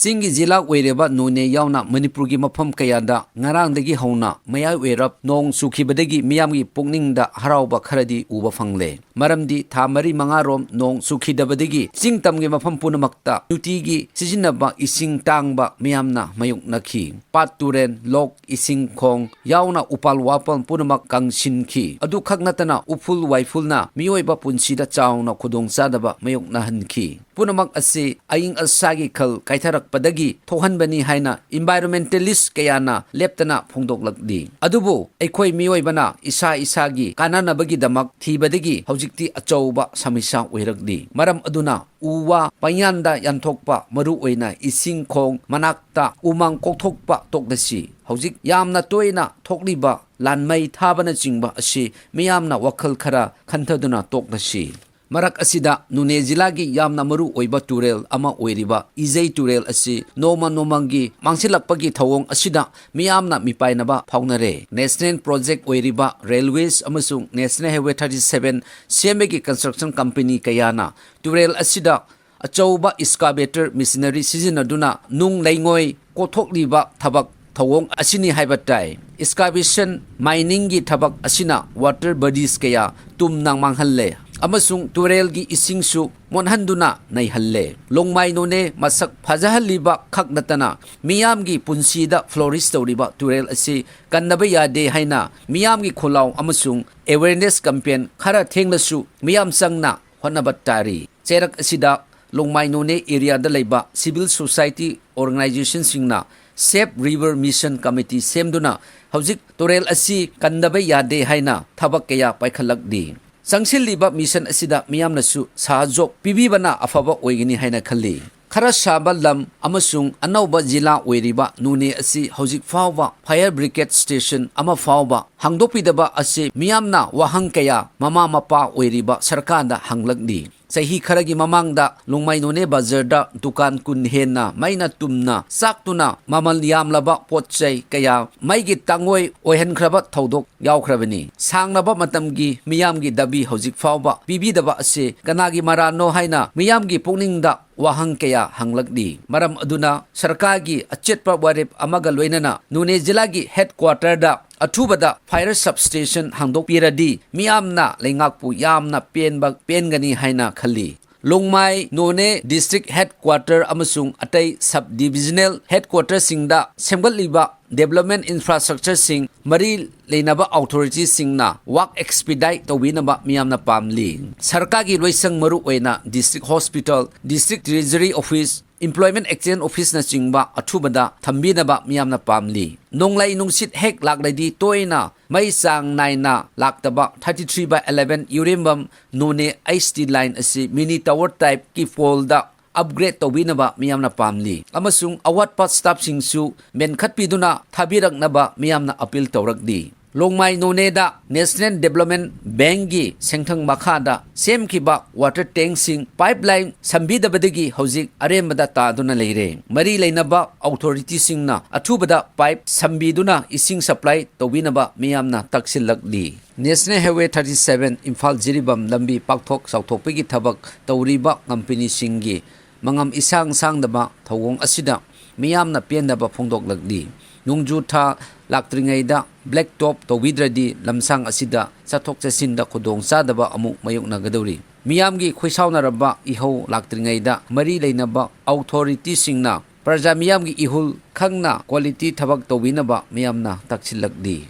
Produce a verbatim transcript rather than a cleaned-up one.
ꯆꯤꯡꯒꯤ ꯖꯤꯂꯥ ꯑꯣꯏꯔꯤꯕ ꯅꯣꯅꯦ ꯌꯥꯎꯅ ꯃꯅꯤꯄꯨꯔꯒꯤ ꯃꯐꯝ ꯀꯌꯥꯗ ꯉꯔꯥꯡꯗꯒꯤ ꯍꯧꯅ ꯃꯌꯥꯏ ꯑꯣꯏꯔꯞ ꯅꯣꯡ ꯆꯨꯈꯤꯕꯗꯒꯤ ꯃꯤꯌꯥꯝꯒꯤ ꯄꯨꯛꯅꯤꯡꯗ ꯍꯔꯥꯎꯕ ꯈꯔꯗꯤ ꯎꯕ ꯐꯪꯂꯦ꯫ ꯃꯔꯝꯗꯤ ꯊꯥ ꯃꯔꯤ ꯃꯉꯥꯔꯣꯝ ꯅꯣꯡ ꯆꯨꯈꯤꯗꯕꯗꯒꯤ ꯆꯤꯡ ꯇꯝꯒꯤ ꯃꯐꯝ ꯄꯨꯝꯅꯃꯛꯇ ꯅꯨꯡꯇꯤꯒꯤ ꯁꯤꯖꯤꯟꯅꯕ ꯏꯁꯤꯡ ꯇꯥꯡꯕ ꯃꯤꯌꯥꯝꯅ ꯃꯥꯌꯣꯛꯅꯈꯤ꯫ ꯄꯥꯠ, ꯇꯨꯔꯦꯜ, ꯂꯣꯛ, ꯏꯁꯤꯡ ꯈꯣꯡ ꯌꯥꯎꯅ ꯎꯄꯥꯜ ꯋꯥꯄꯥꯜ ꯄꯨꯝꯅꯃꯛ ꯀꯪꯁꯤꯟꯈꯤ꯫ ꯑꯗꯨꯈꯛ ꯅꯠꯇꯅ ꯎꯐꯨꯜ ꯋꯥꯏꯐꯨꯜꯅ ꯃꯤꯑꯣꯏꯕ ꯄꯨꯟꯁꯤꯗ ꯆꯥꯎꯅ ꯈꯨꯗꯣꯡꯆꯥꯗꯕ ꯃꯥꯌꯣꯛꯅꯍꯟꯈꯤ꯫ ꯄꯨꯝꯅꯃꯛ ꯑꯁꯤ ꯑꯏꯪ ꯑꯁꯥꯒꯤ ꯈꯜ ꯀꯥꯏꯊꯔꯛꯄꯗꯒꯤ ꯊꯣꯛꯍꯟꯕꯅꯤ ꯍꯥꯏꯅ environmentalist ꯀꯌꯥꯅ ꯂꯦꯞꯇꯅ ꯐꯣꯡꯗꯣꯛꯂꯛꯂꯤ꯫ ꯑꯗꯨꯕꯨ ꯑꯩꯈꯣꯏ ꯃꯤꯑꯣꯏꯕꯅ ꯏꯁꯥ ꯏꯁꯥꯒꯤ ꯀꯥꯟꯅꯅꯕꯒꯤꯗꯃꯛ ꯊꯤꯕꯗꯒꯤ ꯍꯧꯖꯤꯛꯇꯤ ꯑꯆꯧꯕ ꯁꯃꯁ꯭ꯌꯥ ꯑꯣꯏꯔꯛꯂꯤ꯫ ꯃꯔꯝ ꯑꯗꯨꯅ ꯎ ꯋꯥ ꯄꯪꯌꯥꯟꯗ ꯌꯥꯟꯊꯣꯛꯄ, ꯃꯔꯨ ꯑꯣꯏꯅ ꯏꯁꯤꯡ ꯈꯣꯡ ꯃꯅꯥꯛꯇ ꯎꯃꯪ ꯀꯣꯛꯊꯣꯛꯄ ꯇꯣꯛꯂꯁꯤ꯫ ꯍꯧꯖꯤꯛ ꯌꯥꯝꯅ ꯇꯣꯏꯅ ꯊꯣꯛꯂꯤꯕ ꯂꯥꯟꯃꯩ ꯊꯥꯕꯅꯆꯤꯡꯕ ꯑꯁꯤ ꯃꯤꯌꯥꯝꯅ ꯋꯥꯈꯜ ꯈꯔ ꯈꯟꯊꯗꯨꯅ ꯇꯣꯛꯂꯁꯤ꯫ ꯃꯔꯛ ꯑꯁꯤꯗ ꯅꯣꯅꯦ ꯖꯤꯂꯥꯒꯤ ꯌꯥꯝꯅ ꯃꯔꯨ ꯑꯣꯏꯕ ꯇꯨꯔꯦꯜ ꯑꯃ ꯑꯣꯏꯔꯤꯕ ꯏꯖꯩ ꯇꯨꯔꯦꯜ ꯑꯁꯤ ꯅꯣꯡꯃ ꯅꯣꯡꯃꯒꯤ ꯃꯥꯡꯁꯤꯜꯂꯛꯄꯒꯤ ꯊꯧꯑꯣꯡ ꯑꯁꯤꯗ ꯃꯤꯌꯥꯝꯅ ꯃꯤꯄꯥꯏꯅꯕ ꯐꯥꯎꯅꯔꯦ꯫ National project ꯑꯣꯏꯔꯤꯕ railways ꯑꯃꯁꯨꯡ National Highway thirty seven ꯁꯦꯝꯕꯒꯤ construction company ꯀꯌꯥꯅ ꯇꯨꯔꯦꯜ ꯑꯁꯤꯗ ꯑꯆꯧꯕ excavator machinery ꯁꯤꯖꯤꯟꯅꯗꯨꯅ ꯅꯨꯡ ꯂꯩꯉꯣꯏ ꯀꯣꯛꯊꯣꯛꯂꯤꯕ ꯊꯕꯛ ꯊꯧꯑꯣꯡ ꯑꯁꯤꯅꯤ ꯍꯥꯏꯕ ꯇꯥꯏ꯫ Excavation miningꯒꯤ ꯊꯕꯛ ꯑꯁꯤꯅ water bodies ꯀꯌꯥ ꯇꯨꯝꯅ ꯃꯥꯡꯍꯜꯂꯦ ꯑꯃꯁꯨꯡ ꯇꯨꯔꯦꯜꯒꯤ ꯏꯁꯤꯡꯁꯨ ꯃꯣꯠꯍꯟꯗꯨꯅ ꯅꯩꯍꯜꯂꯦ꯫ ꯂꯣꯡꯃꯥꯏ ꯅꯣꯅꯦ ꯃꯁꯛ ꯐꯖꯍꯜꯂꯤꯕ ꯈꯛ ꯅꯠꯇꯅ ꯃꯤꯌꯥꯝꯒꯤ ꯄꯨꯟꯁꯤꯗ flourish ꯇꯧꯔꯤꯕ ꯇꯨꯔꯦꯜ ꯑꯁꯤ ꯀꯟꯗꯕ ꯌꯥꯗꯦ ꯍꯥꯏꯅ ꯃꯤꯌꯥꯝꯒꯤ ꯈꯣꯜꯂꯥꯎ ꯑꯃꯁꯨꯡ awareness campaign ꯈꯔ ꯊꯦꯡꯂꯁꯨ ꯃꯤꯌꯥꯝ ꯆꯪꯅ ꯍꯣꯠꯅꯕ ꯇꯥꯔꯤ꯫ ꯆꯩꯔꯛ ꯑꯁꯤꯗ ꯂꯣꯡꯃꯥꯏ ꯅꯣꯅꯦ areaꯗ ꯂꯩꯕ civil society organizationꯁꯤꯡꯅ Save River Mission committee ꯁꯦꯝꯗꯨꯅ ꯍꯧꯖꯤꯛ ꯇꯨꯔꯦꯜ ꯑꯁꯤ ꯀꯟꯗꯕ ꯌꯥꯗꯦ ꯍꯥꯏꯅ ꯊꯕꯛ ꯀꯌꯥ ꯄꯥꯏꯈꯠꯂꯛꯂꯤ꯫ ꯆꯪꯁꯤꯜꯂꯤꯕ mission ꯑꯁꯤꯗ ꯃꯤꯌꯥꯝꯅꯁꯨ ꯁꯍꯥꯖꯣꯛ ꯄꯤꯕꯤꯕꯅ ꯑꯐꯕ ꯑꯣꯏꯒꯅꯤ ꯍꯥꯏꯅ ꯈꯜꯂꯤ꯫ ꯈꯔ ꯁꯥꯕ ꯂꯝ ꯑꯃꯁꯨꯡ ꯑꯅꯧꯕ ꯖꯤꯂꯥ ꯑꯣꯏꯔꯤꯕ ꯅꯣꯅꯦ ꯑꯁꯤ ꯍꯧꯖꯤꯛ ꯐꯥꯎꯕ fire brigade station ꯑꯃ ꯐꯥꯎꯕ ꯍꯥꯡꯗꯣꯛꯄꯤꯗꯕ ꯑꯁꯤ ꯃꯤꯌꯥꯝꯅ ꯋꯥꯍꯪ ꯀꯌꯥ ꯃꯃꯥ ꯃꯄꯥ ꯑꯣꯏꯔꯤꯕ ꯁꯔꯀꯥꯔꯗ ꯍꯪꯂꯛꯂꯤ꯫ ꯆꯍꯤ ꯈꯔꯒꯤ ꯃꯃꯥꯡꯗ ꯂꯣꯡꯃꯥꯏ ꯅꯣꯅꯦ ꯕꯖꯥꯔꯗ ꯗꯨꯀꯥꯟ ꯀꯨꯟ ꯍꯦꯟꯅ ꯃꯩꯅ ꯇꯨꯝꯅ ꯆꯥꯛꯇꯨꯅ ꯃꯃꯜ ꯌꯥꯝꯂꯕ ꯄꯣꯠ ꯆꯩ ꯀꯌꯥ ꯃꯩꯒꯤ ꯇꯥꯡꯑꯣꯏ ꯑꯣꯏꯍꯟꯈ꯭ꯔꯕ ꯊꯧꯗꯣꯛ ꯌꯥꯎꯈ꯭ꯔꯕꯅꯤ꯫ ꯁꯥꯡꯂꯕ ꯃꯇꯝꯒꯤ ꯃꯤꯌꯥꯝꯒꯤ ꯗꯥꯕꯤ ꯍꯧꯖꯤꯛ ꯐꯥꯎꯕ ꯄꯤꯕꯤꯗꯕ ꯑꯁꯤ ꯀꯅꯥꯒꯤ ꯃꯔꯥꯜꯅꯣ ꯍꯥꯏꯅ ꯃꯤꯌꯥꯝꯒꯤ ꯄꯨꯛꯅꯤꯡꯗ ꯋꯥꯍꯪ ꯀꯌꯥ ꯍꯪꯂꯛꯂꯤ꯫ ꯃꯔꯝ ꯑꯗꯨꯅ ꯁꯔꯀꯥꯔꯒꯤ ꯑꯆꯦꯠꯄ ꯋꯥꯔꯦꯞ ꯑꯃꯒ ꯂꯣꯏꯅꯅ ꯅꯣꯅꯦ ꯖꯤꯂꯥꯒꯤ ꯍꯦꯗꯀ꯭ꯋꯥꯇꯔꯗ ꯑꯊꯨꯕꯗ ꯐꯥꯏꯌꯔ ꯁꯕꯁ꯭ꯇꯦꯁꯟ ꯍꯥꯡꯗꯣꯛꯄꯤꯔꯗꯤ ꯃꯤꯌꯥꯝꯅ ꯂꯩꯉꯥꯛꯄꯨ ꯌꯥꯝꯅ ꯄꯦꯟꯕ, ꯄꯦꯟꯒꯅꯤ ꯍꯥꯏꯅ ꯈꯜꯂꯤ꯫ ꯂꯣꯡꯃꯥꯏ ꯅꯣꯅꯦ ꯗꯤꯁꯇ꯭ꯔꯤꯛ ꯍꯦꯗꯀ꯭ꯋꯥꯇꯔ ꯑꯃꯁꯨꯡ ꯑꯇꯩ ꯁꯕ ꯗꯤꯕꯤꯖꯅꯦꯜ ꯍꯦꯗꯀ꯭ꯋꯥꯇꯔꯁꯤꯡꯗ ꯁꯦꯝꯒꯠꯂꯤꯕ ꯗꯦꯕꯂꯞꯃꯦꯟ ꯏꯟꯐ꯭ꯔꯥꯁ꯭ꯇ꯭ꯔꯛꯆꯔꯁꯤꯡ ꯃꯔꯤ ꯂꯩꯅꯕ ꯑꯣꯊꯣꯔꯤꯇꯤꯁꯤꯡꯅ ꯋꯥꯔꯛ ꯑꯦꯛꯁꯄꯤꯗꯥꯏꯠ ꯇꯧꯕꯤꯅꯕ ꯃꯤꯌꯥꯝꯅ ꯄꯥꯝꯂꯤ꯫ ꯁꯔꯀꯥꯔꯒꯤ ꯂꯣꯏꯁꯪ, ꯃꯔꯨ ꯑꯣꯏꯅ district hospital, district treasury office, employment exchange officeꯅꯆꯤꯡꯕ ꯑꯊꯨꯕꯗ ꯊꯝꯕꯤꯅꯕ ꯃꯤꯌꯥꯝꯅ ꯄꯥꯝꯂꯤ꯫ ꯅꯣꯡꯂꯩ ꯅꯨꯡꯁꯤꯠ ꯍꯦꯛ ꯂꯥꯛꯂꯗꯤ ꯇꯣꯏꯅ ꯃꯩ ꯆꯥꯡ ꯅꯥꯏꯅ ꯂꯥꯛꯇꯕ thirty three by eleven ꯌꯨꯔꯦꯝꯕꯝ Noney H T line ꯑꯁꯤ ꯃꯤꯅꯤ ꯇꯥꯋꯔ ꯇꯥꯏꯞꯀꯤ ꯄꯣꯜꯗ ꯑꯞꯒ꯭ꯔꯦꯗ ꯇꯧꯕꯤꯅꯕ ꯃꯤꯌꯥꯝꯅ ꯄꯥꯝꯂꯤ ꯑꯃꯁꯨꯡ ꯑꯋꯥꯠꯄ ꯁ꯭ꯇꯥꯐꯁꯤꯡꯁꯨ ꯃꯦꯟꯈꯠꯄꯤꯗꯨꯅ ꯊꯥꯕꯤꯔꯛꯅꯕ ꯃꯤꯌꯥꯝꯅ ꯑꯄꯤꯜ ꯇꯧꯔꯛꯂꯤ꯫ ꯂꯣꯡꯃꯥꯏ ꯅꯣꯅꯦꯗ ꯅꯦꯁꯅꯦꯜ ꯗꯦꯕꯂꯞꯃꯦꯟ ꯕꯦꯡꯛꯒꯤ ꯁꯦꯟꯊꯪ ꯃꯈꯥꯗ ꯁꯦꯝꯈꯤꯕ ꯋꯥꯇꯔ ꯇꯦꯡꯛꯁꯤꯡ ꯄꯥꯏꯞ ꯂꯥꯏꯟ ꯁꯝꯕꯤꯗꯕꯗꯒꯤ ꯍꯧꯖꯤꯛ ꯑꯔꯦꯝꯕꯗ ꯇꯥꯗꯨꯅ ꯂꯩꯔꯦ꯫ ꯃꯔꯤ ꯂꯩꯅꯕ ꯑꯣꯊꯣꯔꯤꯇꯤꯁꯤꯡꯅ ꯑꯊꯨꯕꯗ ꯄꯥꯏꯞ ꯁꯝꯕꯤꯗꯨꯅ ꯏꯁꯤꯡ ꯁꯄ꯭ꯂꯥꯏ ꯇꯧꯕꯤꯅꯕ ꯃꯤꯌꯥꯝꯅ ꯇꯛꯁꯤꯜꯂꯛꯂꯤ꯫ National Highway thirty seven Imphal Jiribam ꯂꯝꯕꯤ ꯄꯥꯛꯊꯣꯛ ꯆꯥꯎꯊꯣꯛꯄꯒꯤ ꯊꯕꯛ ꯇꯧꯔꯤꯕ ꯀꯝꯄꯦꯅꯤꯁꯤꯡꯒꯤ ꯃꯉꯝ ꯏꯁꯥꯡ ꯁꯥꯡꯗꯕ ꯊꯧꯑꯣꯡ ꯑꯁꯤꯗ ꯃꯤꯌꯥꯝꯅ ꯄꯦꯟꯗꯕ ꯐꯣꯡꯗꯣꯛꯂꯛꯂꯤ꯫ ꯅꯣꯡꯖꯨ ꯊꯥ ꯂꯥꯛꯇ꯭ꯔꯤꯉꯩꯗ ꯕ꯭ꯂꯦꯛ ꯇꯣꯞ ꯇꯧꯕꯤꯗ꯭ꯔꯗꯤ ꯂꯝꯁꯥꯡ ꯑꯁꯤꯗ ꯆꯠꯊꯣꯛ ꯆꯠꯁꯤꯟꯗ ꯈꯨꯗꯣꯡꯆꯥꯗꯕ ꯑꯃꯨꯛ ꯃꯥꯌꯣꯛꯅꯒꯗꯧꯔꯤ꯫ ꯃꯤꯌꯥꯝꯒꯤ ꯈꯣꯏꯁꯥꯎꯅꯔꯕ ꯏꯍꯧ ꯂꯥꯛꯇ꯭ꯔꯤꯉꯩꯗ ꯃꯔꯤ ꯂꯩꯅꯕ ꯑꯣꯊꯣꯔꯤꯇꯤꯁꯤꯡꯅ ꯄ꯭ꯔꯖꯥ ꯃꯤꯌꯥꯝꯒꯤ ꯏꯍꯨꯜ ꯈꯪꯅ ꯀ꯭ꯋꯥꯂꯤꯇꯤ ꯊꯕꯛ ꯇꯧꯕꯤꯅꯕ ꯃꯤꯌꯥꯝꯅ ꯇꯛꯁꯤꯜꯂꯛꯂꯤ꯫